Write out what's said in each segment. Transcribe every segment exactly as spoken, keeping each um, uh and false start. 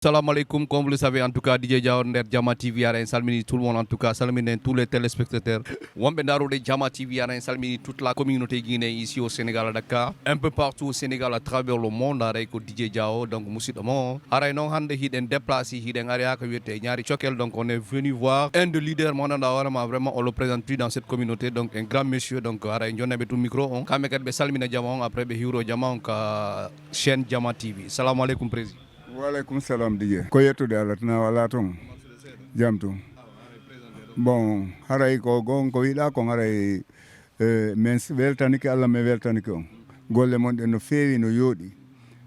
Salam alaikum, comme vous le savez, en tout cas, D J Diao nder Jama T V, ara en salmini tout le monde, en tout cas, salmini tous les téléspectateurs. Wonɓe ndarude Jama T V, ara en salmini toute la communauté guinéenne ici au Sénégal, à Dakar, un peu partout au Sénégal, à travers le monde, aray ko D J Diao, donc musidɗo mo. Aray noon hannde hiɗen déplacé, hiɗen ari haa ko wiyetee Ñaari Cokkel, donc on est venu voir un de leader mo ngannduɗaa hoore ma vraiment on le présente plus dans cette communauté, donc un grand monsieur, donc aray jonnanɓe tout micro on. Kamɓe kadi ɓe salmina jama on, après ɓe hiwro jama on ka chaîne Jama T V. Salamu aleykum président. Waleykum salam, D J. Ko yettude Allah tan, a alaa toon? Jam tun. Bon, haray ko goonga ko wiɗaa kon, haray, eh, min s-, weltanike Allah, min weltanike on. Golle mon ɗen no feewi, no yooɗi.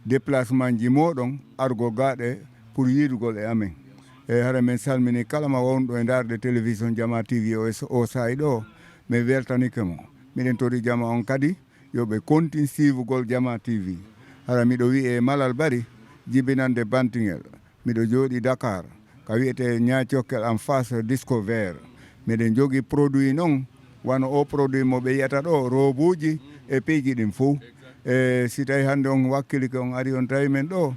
Déplacement ji mooɗon, argol gaaɗe pour yiidugol e amen. E haray min salmini kala ma wonɗo e ndaarde télévision Jama T V o, o saa'i ɗo, min weltanike mo. Miɗen tori jama on kadi, yo ɓe kontin siivugol Jama T V. Hara miɗo wi'ee Malal Bari, jibinande Bantingel. Miɗo jooɗii Dakar, ka wi'etee Ñaacokkel en face Disco Vert. Miɗen jogii produit non, wano o produit mo ɓe yi'ata ɗo, roobuuji e piiji ɗin fow. E si tawi hannde on wakkilike, on ari on tawi men ɗo,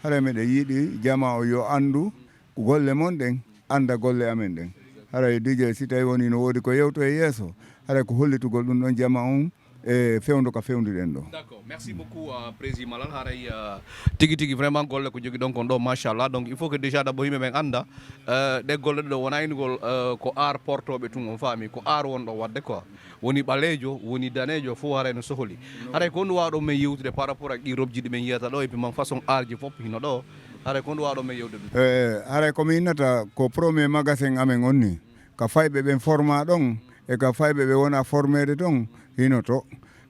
hara miɗo yiɗi jama o yo anndu golle mon ɗen, annda golle amen ɗen. Haray D J, si tawi woni no woodi ko yewto e yeeso, haray ko hollitugol ɗum ɗon jama on e fewndo ka fewnduɗen ɗo. D'accord, merci beaucoup, euh, président Malal. Haray, euh, tigi tigi vraiment golle ko jogiɗon kon ɗo, machallah. Donc il faut que déjà d'abord yimɓe ɓen annda, euh, ɗe golle ɗo wona innugol, euh, ko art portooɓe tun, on faami, ko art wonɗo waɗde quoi. Woni ɓaleejo, woni daneejo, fof haray no sohli. Haray ko honɗum waawɗon men yewtude par rapport ak ɗi robji ɗi men yiyata ɗo, et puis man façon art ji fof hino ɗo. Haray ko honɗum waawɗon men yewtude ɗum? Eh, haray ko mi innata ko premier magasin amen on ni, ka fayɓe ɓen formaa ɗon, e ka fayɓe ɓe wona formeede ton, hino to.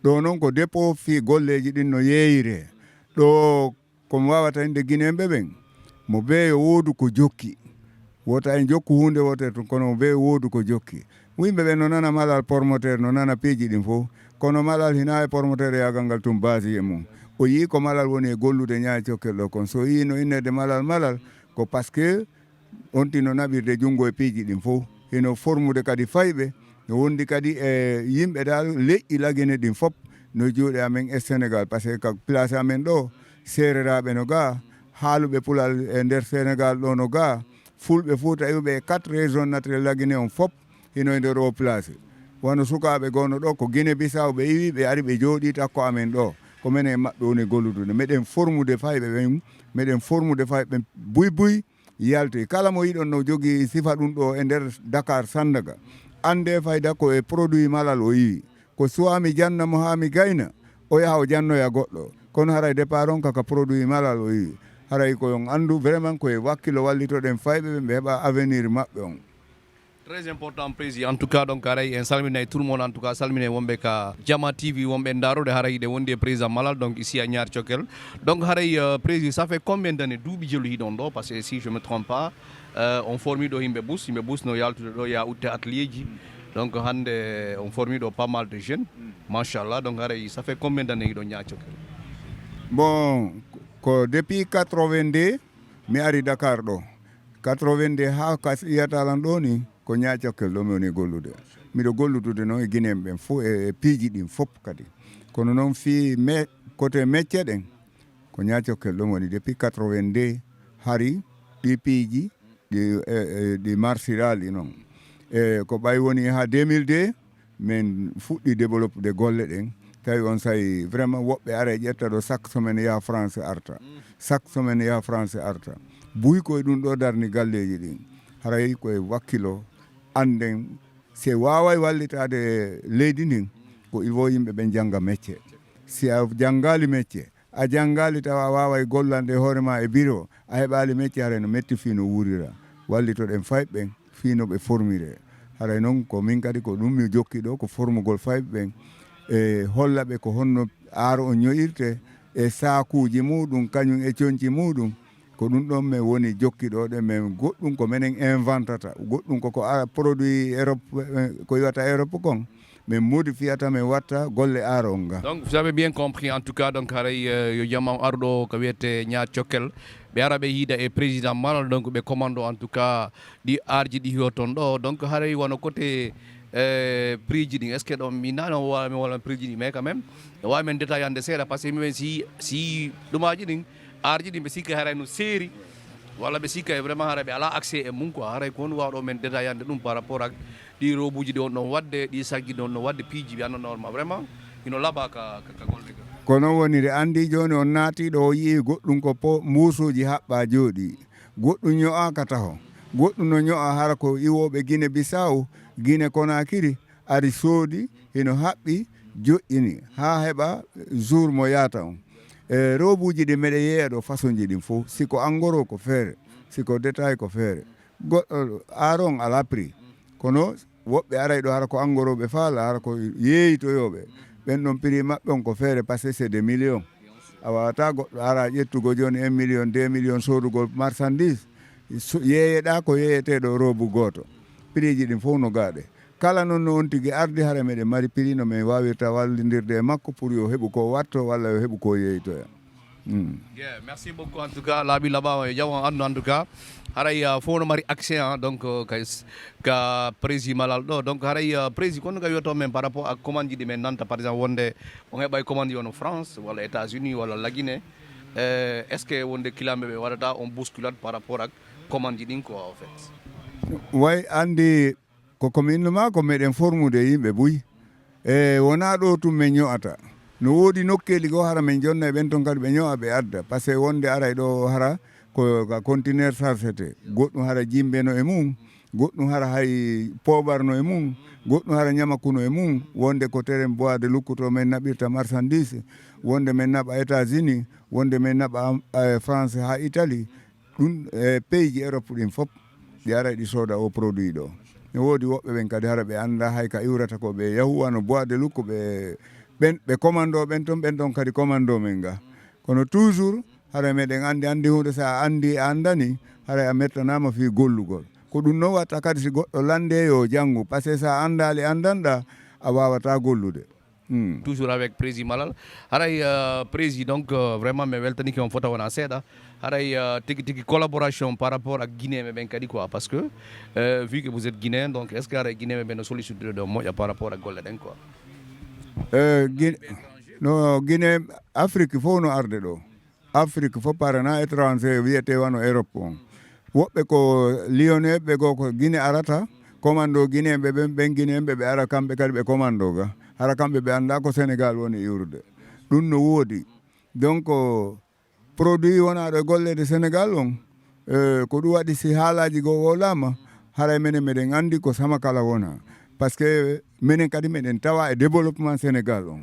Ɗo non ko dépôt fii golleeji ɗin no yeeyiree. Ɗo ko mi waawata innde Gineeɓe ɓen, mo bee yo woodu ko jokki. Wota en jokku huunde wootere tun, kono mo bee yo woodu ko jokki. Yimɓe ɓen no nana Malal promoteur, no nana piiji ɗin fow. Kono Malal hinaa e promoteur yaagal ngal tun base e mum. O yi'i ko Malal woni e gollude Ñaacokkel ɗo kon. So o yi'i no inneede Malal Malal, ko parce que on tino naɓirde junngo e piiji ɗin fow. Hino formude kadi fayɓe, no wondi kadi e yimɓe dal leƴƴi Lagine ɗin fop no juuɗe amen e Sénégal. Parce que ka place amen ɗo, Seereraaɓe no gaa, haaluɓe Pulal e nder Sénégal ɗo no gaa, Fulɓe Fuuta iwɓe e quatre régions naturelles Lagine on fop hino e nder o place. Wano sukaaɓe goono ɗo, ko Guinée Bissau ɓe iwi, ɓe ari ɓe jooɗii takko amen ɗo. Ko menen e maɓɓe woni golludude. Meɗen formude fayɓe ɓen, meɗen formude fayɓe ɓen buy buy, yalti. Kala mo yiɗon no jogii sifa ɗum ɗo e nder Dakar, Sandaga, annde fayda ko e produit Malal o iwi. Ko suwaa mi janna mo haa mi gayna, o yaha o jannoya goɗɗo. Kono haray départ on kaka produit Malal o iwi. Haray ko on anndu vraiment ko e wakkilo wallitoɗen fayɓe ɓe, ɓe heɓa avenir maɓɓe on. Très important, président. En tout cas, donc, haray en salminay tout le monde. En tout cas, salminay wonɓe ka Jama T V, wonɓe ndarude, haray hiɗen wondi e président Malal, donc, ici à Niar Cokel. Donc, haray, euh, président, ça fait combien d'années, duuɓi jelu hiɗon ɗo? Parce que si je me trompe pas, euh, on formi ɗo yimɓe bus, yimɓe bus no yaltude ɗo, ya utte atelier ji. Donc, hannde on formi ɗo pas mal de jeunes. Machallah, donc, haray, ça fait combien d'années hiɗon Niar Cokel? Bon, ko depuis quatre-vingt-deux, mi ari Dakar ɗo. Quatre-vingt-deux haa ka yiyata lan ɗo ni, ko Niar Cokel ɗo mi woni gollude. Miɗo golludude noon e Guinéen ɓen fof e, e piiji ɗin fof kadi. Kono noon fii me-, côté métier ɗen, ko Niar Cokel ɗo mi woni depuis quatre-vingt-deux hari ɗi piiji ɗi, e, e, ɗi marsiraali noon. E ko ɓay woni haa deux mille deux, min fuɗɗi développude golle ɗen. Tawi on saa'i vraiment woɓɓe ara e ƴetta ɗo chaque semaine yaha France arta. Chaque semaine yaha France arta. Buy ko e ɗum ɗo darni galleeji ɗin. Haray ko e wakkilo annden si en waaway wallitaade leydi ndin, ko il faut yimɓe ɓen jannga métier. Si a janngaali métier, a janngaali tawa a waaway gollande hoore ma e bureau, a heɓaali métier, haray no metti fii no wuurira. Wallitoɗen fayɓe ɓen fii no ɓe formiree. Haray noon ko min kadi ko ɗum mi jokki ɗo, ko formugol fayɓe ɓen e holla ɓe ko honno aaro on ño'irte e saakuuji muuɗum, kañum e coñci muuɗum. Ko ɗum ɗon min woni jokki ɗo ɗe, min goɗɗum ko menen inventata, goɗɗum koko a-, produit Europe, eh, ko iwata Europe kon, min modifiyata, min watta golle aaro on ga. Donc, vous avez bien compris, en tout cas, donc, haray, euh, yo jama on aru ɗo ko wiyete Niar Cokel, ɓe ara ɓe yiida e président Malal, donc, ɓe commande, en tout cas, ɗi arji ɗi hiwo toon ɗo. Donc, haray wano côté, euh, prix ji ɗin, est-ce que ɗon mi nana o wawa mi wala prix ji ɗin, mais quand même, o wawi men détaillande seeɗa, parce que minen si, si ɗumaji ɗin, arji ɗin, ɓe sikki haray no seeri. Walla ɓe sikka e vraiment haray ɓe alaa accès e mum quoi, haray ko honɗum waawɗo men détaillande ɗum par rapport ak ɗi robuuji ɗi on ɗon waɗde, ɗi sakji ɗi on ɗon waɗde, piiji ɓe annda normal vraiment hino laɓa ka, ka, ka golle ka. Ko noon woniri, anndi jooni on naati ɗo, o yi'i goɗɗum ko po-, mbuusuuji haɓɓa jooɗi, goɗɗum ño'aaka taho, goɗɗum no ño'a hara ko iwooɓe Gine Bisaw, Gine Konakiri, ari soodi, hino haɓɓi, joƴƴini, haa heɓa jour mo yaata on. E robuuji ɗi meɗe yeeya ɗo façon ji ɗin fof, si ko angoro ko feere, si ko détail ko feere. Goɗɗo aaron alaa prix, kono woɓɓe aray ɗo hara ko angoro ɓe faala, hara ko yeeyitoyooɓe. Ɓen ɗon prix maɓɓe on ko feere, parce que c'est des millions. A waawataa goɗɗo ara ƴettugo jooni un million, deux millions soodugol marchandise, so-, yeeyeɗaa ko yeeyeteeɗo robu gooto. Prix ji ɗin fof no gaaɗe. Kala noon no on tigi ardi, hara meɗen mari prix no min waawirta wallindirde e makko pour yo heɓu ko watto walla yo heɓu ko yeeytoya. Mm. Yeah, merci beaucoup en tout cas, laaɓi laɓaama e jam en andu en tout cas. Haray, euh, fof no mari accès, hein, donc, euh, ka s-, ka prési Malal ɗo. Donc haray, euh, prési, kono ka wiyoto men par rapport à commande ji ɗi men nanta, par exemple, wonde on heɓay commande ji hono France walla États-Unis walla La Guinée. Euh, est-ce que wonde clientɓe ɓe waɗata on bousculade par rapport ak commande ji ɗin quoi, en fait? Way anndi ko commune ma ko meɗen formude yimɓe buy. E wonaa ɗo tun men ño'ata. No woodi nokkeeli goo hara men jonna e ɓen ton kadi ɓe ño'a ɓe adda. Parce que wonde aray ɗo hara ko ka conteneur sarcete. Goɗɗum hara jimbe no e mum, goɗɗum hara hay poobar no e mum, goɗɗum hara ñamaku no e mum. Wonde ko terrain bois de lukkuto men naɓirta marchandise, wonde men naɓa États-Unis, wonde men naɓa, eh, France haa Italie. Ɗum e pays ji Europe ɗin fof, ɗi aray ɗi sooda o produit ɗo. Ne woodi woɓɓe ɓen kadi hara ɓe annda hay ka iwrata ko ɓe yahu, wano bois de lukko ɓe, ɓen, ɓe commando ɓen ton, ɓen ton kadi commando men ga. Kono toujours, hara meɗen anndi, anndi huunde, sa anndi, a anndani, haray a mettanama fii gollugol. Ko ɗum non watta kadi si goɗɗo lande yo janngu, parce que sa anndaali, anndanɗa, a waawata gollude. Hmm. Toujours avec Prési Malal. Haray, euh, Prési, donc, euh, vraiment, mi weltanike on fota wona seeɗa. Haray, euh, tigi tigi collaboration par rapport ak Guinéen ɓen kadi quoi, parce que, euh, vu que vous êtes guinéen, donc est-ce que haray Guinéen ɓen no sollicitude ɗo moƴƴa par rapport ak golle ɗen quoi? Euh, Guin-, no, Guinée, Afrique fof no arde ɗo. Afrique fof parana étranger wiyetee wano Europe on. Woɓɓe ko Lyonnais ɓe goo ko Guinée arata, commando Guinéen ɓe ɓen, ɓen Guinéen ɓe ɓe ara kamɓe kadi ɓe commando ga. Hara kamɓe ɓe annda ko Sénégal woni iwrude. Ɗum no woodi. Donc, produit wonaaɗo e golleede Sénégal on, eh, ko ɗum waɗi si haalaaji goo wowlaama, haray menen meɗen anndi ko Samakala wona. Parce que menen kadi meɗen tawa e développement Sénégal on.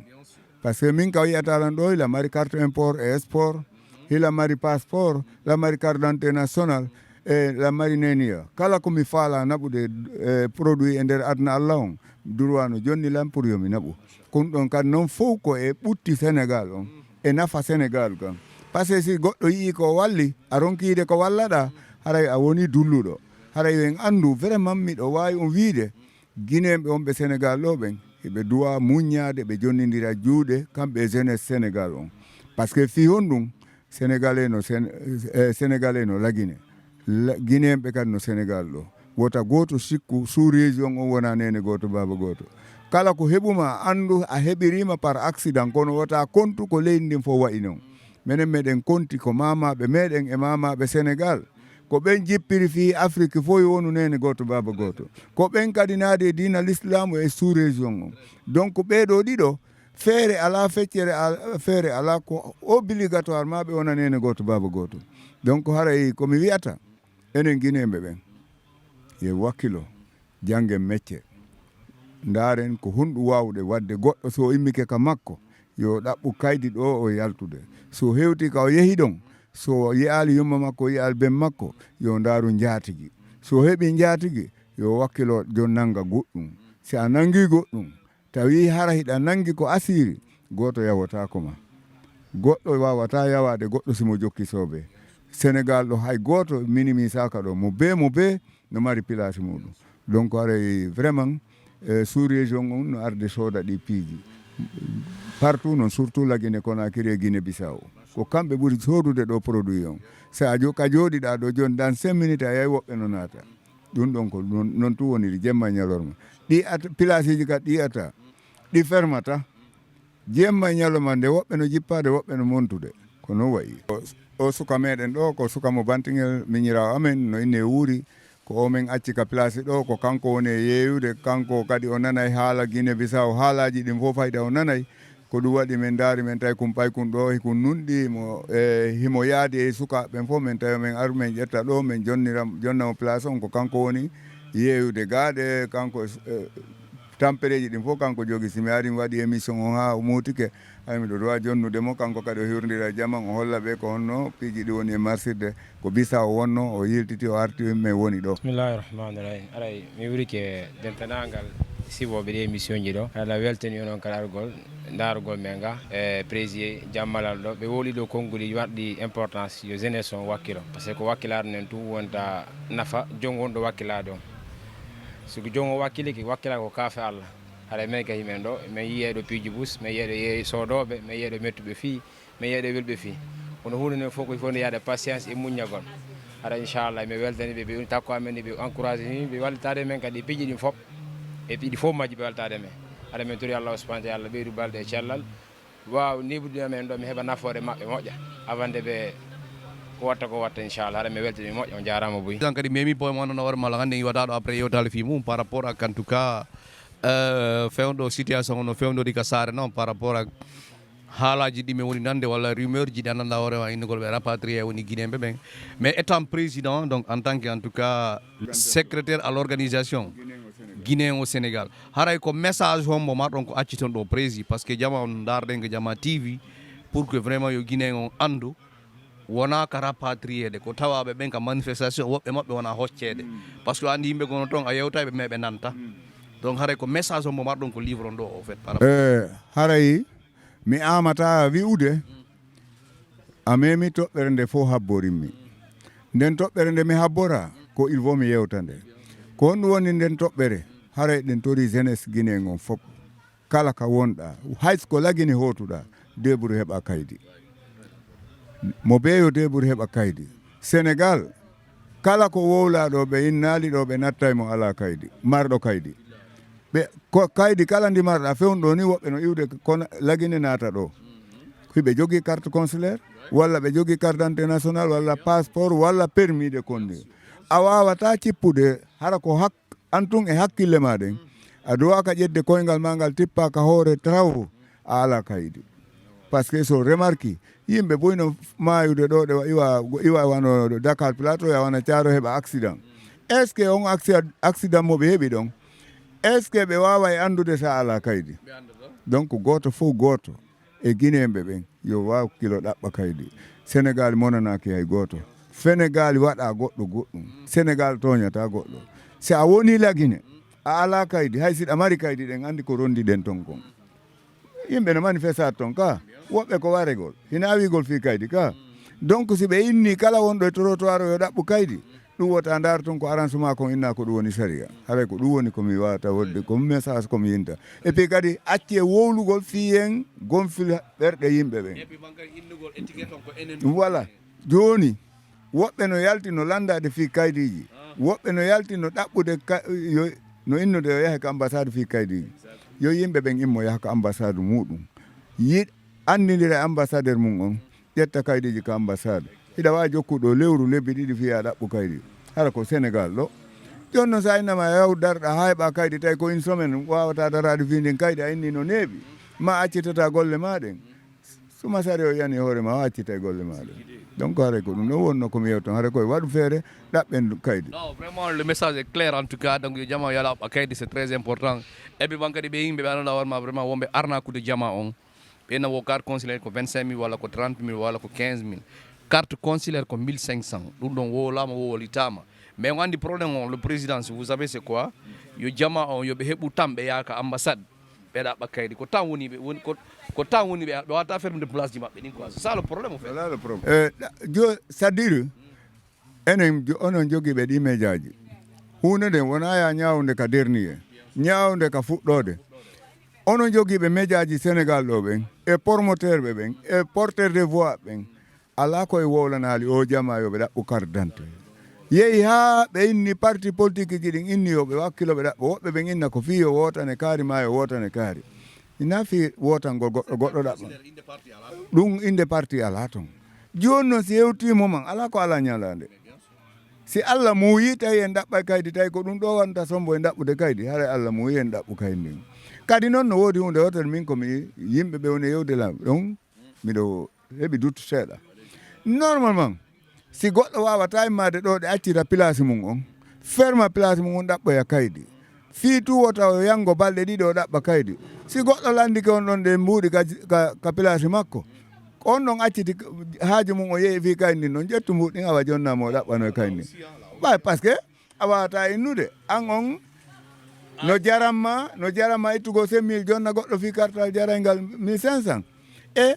Parce que min ka wiyata lan ɗo, hila mari carte import et export, hila mari passeport, la mari carte d'identité nationale, e la mari neniya. Kala ko mi faala naɓude, eh, produit e nder aduna Allah on, droit no jonni lan pour yo mi naɓu. Kun ɗon kadi non fof ko e ɓutti Sénégal on, e nafa Sénégal kan. Parce que si goɗɗo yi'i ko walli, a ronki yiide ko wallaɗa, haray a woni dulluɗo. Haray yo en anndu vraiment miɗo waawi on wiide, Guinéen ɓe wonɓe Sénégal ɗo ɓen, eɓe duwa muññaade, ɓe jonnindira juuɗe, kamɓe e jeunesse Sénégal on. Parce que fii honɗum, Sénégalais no Sén-, eh, Sénégalais no La Guinée. La-, Guinéen ɓe kadi no Sénégal ɗo. Wota gooto sikku sous région on wona neene gooto, baaba gooto. Kala ko heɓuma, anndu a heɓirima par accident, kono wota kontu ko leydi ndin fof wayi non. Menen meɗen konti ko maamaaɓe meɗen e maamaaɓe Sénégal. Ko ɓen jippiri fii Afrique fof yo wonu neene gooto, baaba gooto. Ko ɓen kadi naadi e diina l'islam e sous région on. Donc ɓee ɗoo ɗiɗo, feere alaa, feccere al-, feere alaa, ko obligatoire ma ɓe wona neene gooto, baaba gooto. Donc haray ko mi wiyata, enen Guinéen ɓe ɓen, yo wakkilo, janngen mecce. Ndaaren ko honɗum waawɗe waɗde goɗɗo so immike ka makko, yo ɗaɓɓu kaydi ɗo o yaltude. So hewti ka o yehi ɗon, so yi'aali yumma makko, yi'aali ben makko, yo ndaaru njaatigi. So heɓi njaatigi, yo wakkilo jon nannga goɗɗum. Si a nanngi goɗɗum, tawi hara hiɗa nanngi ko asiri, gooto yawotaako ma. Goɗɗo waawataa yawaade goɗɗo si mo jokki soobee. Senegaal ɗo hay gooto minimisaaka ɗo. Mo bee mo bee no mari pilaasi muuɗum. Donc haray vraiment, eh, sous région on no arde sooda ɗi piiji. Partout non, surtout La Guinée Conakry e Guinée Bissau. Ko kamɓe ɓuri soodude ɗo produit on. Sa jo-, ka jooɗiɗaa ɗo jooni, dans cinq minutes a yiyay woɓɓe no naata. Ɗum ɗon ko non, non tun woniri jemma e ñalorma. Ɗi at-, pilaasiiji ka ɗi ata, ɗi fermata. Jemma e ñalorma nde woɓɓe no jippaade, woɓɓe no montude. Ko non wayi. O suka meɗen ɗo ko suka mo Bantingel, miñiraawo amen, no inne wuuri. Ko o men acci ka place ɗo, ko kanko woni e yeeyude, kanko kadi o nanay haala Guinée Bissau, haalaaji ɗin fof fayda o nanay. Ko ɗum waɗi men ndaari, men tawi kun paykun ɗo, hikun nunɗi mo, e himo yaadi e sukaaɓe ɓen fof, men tawi men aru, men ƴetta ɗo, men jonnira, jonna mo place on, ko kanko woni yeeyude gaaɗe, kanko e, e tampereeji ɗin fof kanko jogi. Si mi ari mi waɗi émission on haa o muutike, hay miɗo ɗo jonnude mo, kanko kadi o hiwrindira e jaman, o holla ɓe ko honno piiji ɗi woni e marsirde, ko Bissau o wonno, o yiltiti, o arti, men woni ɗo. Bismillahi rahmani rahim. Aray, mi wurike dentanangal siwooɓe ɗi émission ji ɗo. Ala weltani onon kala argol, ndaargol men ga, e président Jammalal ɗo. Ɓe wowli ɗo konnguli warɗi importance yo jeunesse on wakkilo. Parce que ko wakkilaade nen tun wonta nafa, jonngo on ɗo wakkilaade on. Si ko jonngo wakkilike, wakkila ko kaafe Allah. Haɗa men ka himen ɗo, men yiyee ɗo piiji bus, men yiyee ɗo yeeyi soodooɓe, men yiyee ɗo mettuɓe fii, men yiyee ɗo welɓe fii. Kono huunde nden fof ko fof nde yaade patience e muññagol. Haɗa inchallah, mi weltani ɓe, ɓe takko amen, ɓe encouragé min, ɓe wallitaade men kadi e piiji ɗin fof. E piiji fof majji ɓe wallitaade men. Haɗa men tori Allah subhanahu wa taala ɓeydu balɗe e cellal. Waaw, neeɓude amen ɗo, mi heɓa nafoore maɓɓe moƴƴa. Avant nde ɓe ko watta ko watta, inchallah. Haɗa mi weltani moƴƴa, on jaaraama buy. Tan kadi memi boy mo anndana hoore ma, hannde iwata ɗo après yewtaade fii mum par rapport ak en tout cas, euh, fewndo situation no fewndori ka saare noon par rapport ak haalaaji ɗi mi woni nande walla rumeur ji ɗi anndanɗaa hoore ma innugol ɓe rapatrié woni Guinéen ɓe ɓen. Mais étant président, donc en tant que en tout cas secrétaire à l'organisation Guinéen au Sénégal, haray ko message hombo marɗon ko acciton ɗo prési, parce que jama on ndaarɗen ko jama T V, pour que vraiment yo Guinéen on anndu wona ka rapatrié de, ko tawaaɓe ɓen ka manifestation, woɓɓe maɓɓe wona hocceede. Parce que andi yimɓe gono toon a yewta ɓe mais ɓe nanta. Donc haray ko message hombo marɗon ko livron ɗo au fait par rapport. Eh, haray mi amata wi'ude a memi toɓɓere nde fof habborimmi. Nden toɓɓere nde mi habbora ko il faut mi yewta nde. Ko honɗum woni nden toɓɓere? Haray ɗen tori jeunesse Guinée on fof. Kala ka wonɗa, hay so ko lagine hootuɗa, deburu heɓa kaydi. Mo beeyo deburu heɓa kaydi. Sénégal, kala ko wowla ɗo ɓe innaali ɗo ɓe nattay mo ala kaydi, marɗo kaydi. Ɓe ko kaydi kala ndi marɗa fewndo ni woɓɓe no iwde kono lagine naata ɗo. Hiɓe jogii carte consulaire, walla ɓe jogii carte d'identité nationale, walla passeport, walla permis de conduire. A waawata cippude hara ko hak-, an tun e hakkille ma ɗen. A duwaaka ƴedde koyngal ma ngal tippa ka hoore travaux, a ala kaydi. Parce que so remarque, yimɓe boyno maayude ɗo, ɗe wa-, iwa, iwa wano Dakar Plateau, ya wana caaro heɓa accident. Est-ce que on acci-, accident mo ɓe heɓi ɗon? Est-ce que ɓe waaway anndude sa ala kaydi? Donc, gooto fof gooto e Guinéen ɓe ɓen, yo wakkilo ɗaɓɓa kaydi. Sénégal monanaaki hay gooto. Sénégal waɗa goɗɗo goɗɗum. Sénégal tooñata goɗɗo. Si a woni Lagine, a ala kaydi, hay siɗa mari kaydi ɗen, anndi ko rondi ɗen ton kon. Yimɓe no manifestat ton ka, woɓɓe ko waregol, hina wiigol fii kaydi ka. Donc si ɓe inni kala wonɗo e trottoir o yo ɗaɓɓu kaydi, ɗum wota ndaar tun ko arrangement kon inna ko ɗum woni sariya. Haray ko ɗum woni ko mi wawata wodde, ko message ko mi yinta. Et puis kadi acce wowlugol fii en gonfil ɓerɗe yimɓe ɓen. Voilà. Jooni, woɓɓe no yalti no landaade fii kaydiiji. Woɓɓe no yalti no ɗaɓɓude ka-, yo, no innude yo yahe ka ambassade fii kaydiiji. Yo yimɓe ɓen immo yaha ka ambassade muɗum. Yiɗ-, anndindira e ambassadeur mum on, ƴetta kaydiiji ka ambassade. Hiɗa waawi jokkude ɗo lewru, lebbi ɗiɗi fii a ɗaɓɓu kaydi. Hara ko Sénégal ɗo. Jooni noon so a innama yaw darɗa haa heɓa kaydi, tawi ko une semaine waawata daraade fii ndin kaydi, a inni no neeɓi. Ma accitata golle ma ɗen. Suma sari o yani hoore ma, o accita e golle ma ɗen. Donc haray ko ɗum ɗon wonno ko mi yewtan. Haray koye waɗu feere, ɗaɓɓen kaydi. Non, vraiment, le message est clair en tout cas. Donc, yo jama yo ala ɓa kaydi, c'est très important. Et puis, man kadi ɓe yimɓe ɓe annduɗa hoore ma, vraiment, wonɓe arnakude jama on. Ɓe na wo carte consulaire ko vingt-cinq mille walla ko trente mille walla ko quinze mille. Carte consulaire ko mille cinq cents. Ɗum ɗon wowlama, wowlitama. Mais on andi problème on, le président, si vous savez c'est quoi? Yo jama on, yo ɓe heɓu tan ɓe yaaka ambassade. Ɓe ɗaɓɓa kaydi. Ko tan woni ɓe, woni, ko, ko tan woni ɓe, ɓe wata fermde place ji maɓɓe ɗin quoi. C'est ça le problème, au fait. Voilà le problème. Eh, ɗa-, jo-, c'est-à-dire, enen jo-, onon jogiiɓe ɗi mejaaji. Huunde nden wona ya ñaawde ka dernier, ñaawde ka fuɗɗoode. Onon jogiiɓe mejaaji Sénégal ɗo ɓen, e promoteur ɓe ɓen, e porteur de voix ɓen, alaa ko e wowlanaali o jama yo ɓe ɗaɓɓu carte d'identité. Yehi haa ɓe inni parti politique ji ɗin inni yo ɓe wakkilo ɓe ɗaɓɓa. Woɓɓe ɓen inna ko fii yo wootane kaari maa yo wootane kaari. Ina fii wootangol goɗɗo, goɗɗo ɗaɓɓa. Ɗum innde parti alaa ton. Jooni noon, si hewtiima man, alaa ko alaa ñalaande. Si Allah muuyi, tawi en ɗaɓɓay kaydi, tawi ko ɗum ɗo wonta sombo en ɗaɓɓude kaydi, haray Allah muuyi en ɗaɓɓu kaydi ndin. Kadi noon, no woodi huunde wootere, min ko mi yimɓe ɓe woni e yewde lam ɗon, miɗo heɓi dutte seeɗa. Normalement, si goɗɗo waawataa immaade ɗo, ɗe accira place mum on, ferma place mum on, ɗaɓɓoya kaydi. Fii tuwo taw yanngo balɗe ɗiɗi o ɗaɓɓa kaydi. Si goɗɗo lanndike on ɗon ɗe mbuuɗi ka, ka, ka place makko, on ɗon acciti haaju mum o yehi fii kaydi ndin ɗon, ƴettu mbuuɗi ɗin awa jonnaa mo o ɗaɓɓano e kaydi ndin. Ɓay, parce que a waawataa innude. An on no jaramma, no jaramma ittugo cinq mille jonna goɗɗo fii kartal jarayngal mille cinq cents. E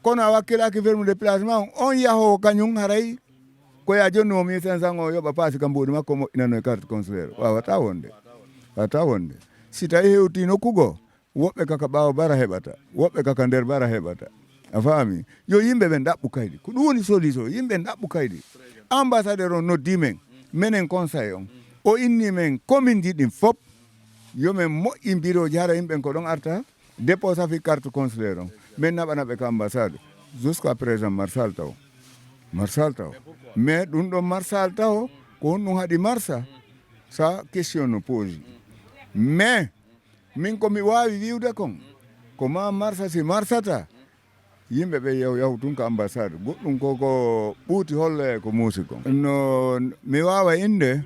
kono a wakkilaaki fermude place ma on, on yahoowo kañum haray ko ya jonni mo mille cinq cents o yoɓa paasi ka mbuuɗi makko moƴƴinano e carte consulaire. Waawataa wonde. Waawataa wonde. Si tawi hewti nokku goo, woɓɓe kaka ɓaawo bara heɓata, woɓɓe kaka nder bara heɓata. A faami? Yo yimɓe ɓen ɗaɓɓu kaydi. Ko ɗum woni solution. Yimɓe ɗaɓɓu kaydi. Ambassadeur on noddi men, menen conseil on. O inni men commune ji ɗin fop, yo men moƴƴin birooji, hara yimɓe ko ɗon arta, dépôt safi carte consulaire on. Men naɓana ɓe ka ambassade. Jusqu'à présent, marsal taw. Marsal taw. Mais ɗum ɗon marsal taw, ko honɗum haɗi marsa? Sa question no pose. Mais, min ko mi waawi wi'ude kon, ko ma marsa si marsata, yimɓe ɓe yaw, yaw tun ka ambassade. Goɗɗum ko, ko ɓuuti holle ko muusi kon. No, mi waawa innde,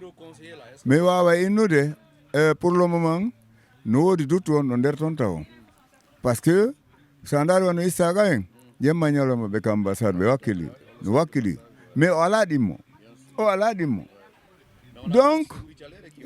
mi waawa innude, e pour le moment, no woodi dutte won ɗo nder ton taw. Parce que, sa ndaari wano Isaaqa en, jemma ñalawma ɓe ka ambassade, ɓe wakkili, no wakkili. Mais o alaa ɗimmo. O alaa ɗimmo. Donc,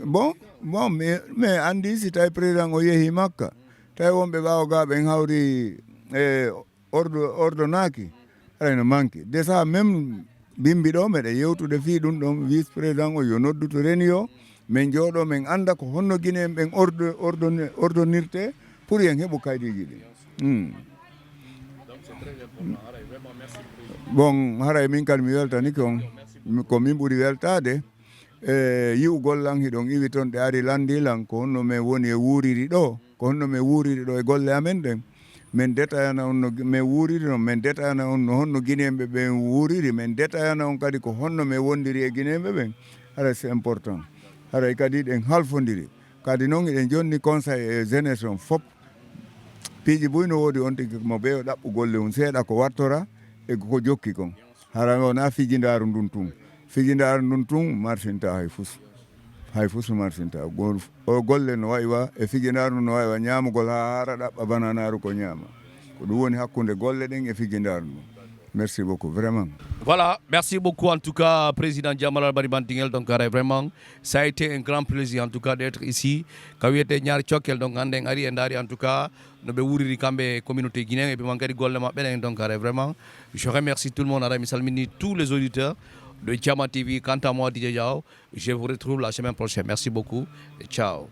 bon, bon, mais, mais anndi si tawi président o yehi Makka, tawi wonɓe ɓaawo gaa ɓen hawri e ordo-, ordonaaki, aray no manque. Déjà même bimbi ɗo, meɗen yewtude fii ɗum ɗon, vice président o yo noddu to réunion, men jooɗo, men annda ko honno Guinéen ɓen ordo-, ordonne-, ordonnirte pour yen heɓu kaydiiji ɗin. Hmm. Bon, haray min kadi mi weltanike on. Mi, ko min ɓuri weltaade e yi'ugol lan, hiɗon iwi ton, ɗe ari lanndii lan, ko honno men woni e wuuriri ɗo, ko honno men wuuriri ɗo e golle amen ɗen. Men detayana on no gi-, men wuuriri non, men detayana on no honno Guinéen ɓe ɓen wuuriri, men detayana on kadi ko honno men wondiri e Guinéen ɓe ɓen. Haray c'est important. Haray kadi ɗen halfondiri. Kadi non eɗen jonni conseil e jeunesse on fop. Piiji buy no woodi on tigi mo ɓe o ɗaɓɓu golle mum seeɗa ko wattora e ko jokki kon. Hara wona fijindaaru ndun tun. Fijindaaru ndun tun marsinta hay fus. Hay fus marsinta. Gol-, o golle no wayi wa e fijindaaru ndun no wayi wa ñaamugol haa hara ɗaɓɓa bananaaru ko ñaama. Ko ɗum woni hakkunde golle ɗen e fijindaaru ndun. Merci beaucoup, vraiment. Voilà, merci beaucoup en tout cas, président Jamalal Bari Bantingel. Donc, haray vraiment, ça a été un grand plaisir en tout cas d'être ici. Ka wiyete ñaari cokkel, donc, hannde en ari e ndaari en tout cas, no ɓe wuuriri kamɓe communauté guinéen, et puis man kadi golle maɓɓe ɗen. Donc, haray vraiment, je remercie tout le monde. Haray mi salmini tous les auditeurs de Thiama T V. Quant à moi, D J Diaw, je vous retrouve la semaine prochaine. Merci beaucoup et ciao.